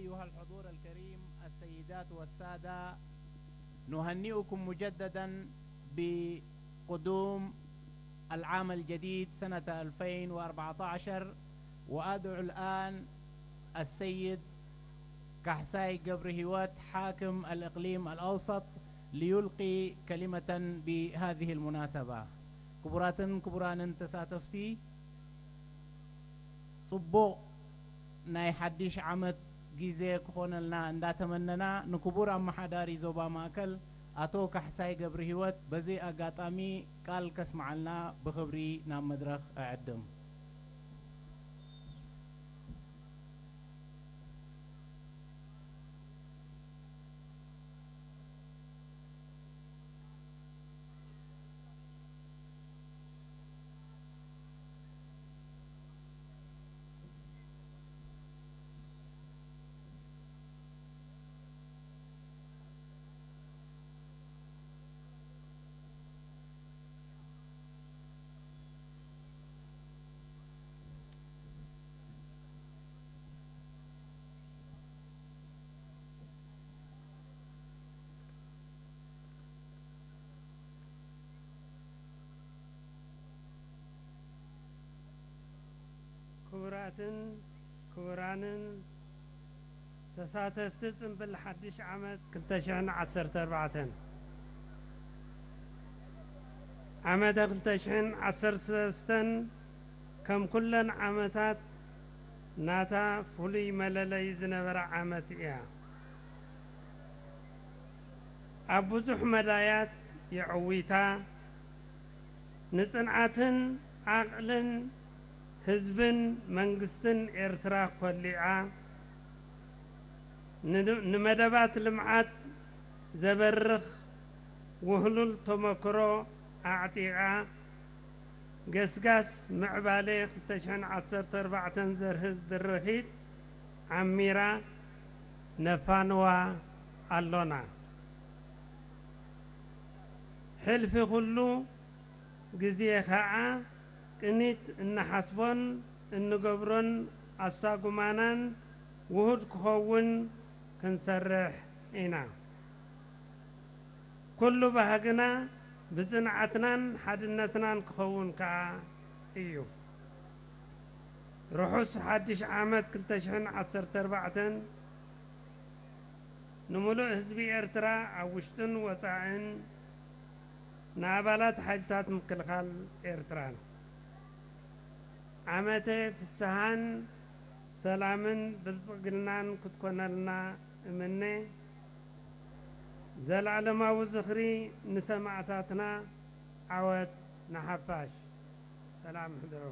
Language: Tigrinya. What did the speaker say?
أيها الحضور الكريم، السيدات والسادة، نهنئكم مجددا بقدوم العام الجديد سنة ألفين وأربعتاشر، وأدعو الآن السيد كحساي قبر هيوت حاكم الإقليم الأوسط ليلقي كلمة بهذه المناسبة. ክቡራትን ክቡራንን ተሳተፍቲ፣ ጽቡቕ ናይ ሓድሽ ዓመት ግዜ ክኾነልና እንዳተመነና፣ ንክቡር ኣመሓዳሪ ዞባ ማእከል ኣቶ ካሕሳይ ገብረ ህይወት በዚ ኣጋጣሚ ቃል ከስምዓልና ብኽብሪ ናብ መድረኽ እዕድም። ክቡራትን ክቡራንን ተሳተፍቲ ጽምብል ሓድሽ ዓመት ክልተ ሽሕን ዓሰርተ ኣርባዕተን፣ ዓመተ ክልተ ሽሕን ዓሰርተ ሰለስተን ከም ኩለን ዓመታት ናታ ፍሉይ መለለይ ዝነበራ ዓመት እያ። ኣብ ብዙሕ መዳያት የዕዊታ፣ ንጽንዓትን ዓቕልን ህዝብን መንግስትን ኤርትራ ኮሊዓ፣ ን-፣ ንመደባት ልምዓት ዘበርኽ ውህሉል ተመክሮ ኣዕጢቓ፣ ገስጋስ ምዕባለ ክልተ ሽሕን ዓሰርተ ኣርባዕተን ዘርህብ ድርኺት ዓሚራ ነፋንዋ ኣሎና። ሕልፊ ኩሉ ግዜ ኸኣ ቅኒት እንሓስቦን እንገብሮን ኣሳጉማናን ውሁድ ክኸውን ክንሰርሕ ኢና። ኩሉ ባህግና ብጽንዓትናን ሓድነትናን ክኸውን ከኣ እዩ። ርሑስ ሓድሽ ዓመት ክልተ ሽሕን ዓሰርተ ኣርባዕተን ንምሉእ ህዝቢ ኤርትራ ኣብ ውሽጥን ወጻእን፣ ንኣባላት ሓይልታት ምክልኻል ኤርትራን። ዓመተ ፍስሃን ሰላምን ብልጽግናን ክትኮነልና እምነ። ዘላለማዊ ዝኽሪ ንሰማእታትና፣ ዓወት ንሓፋሽ። ሰላም ሕደሩ።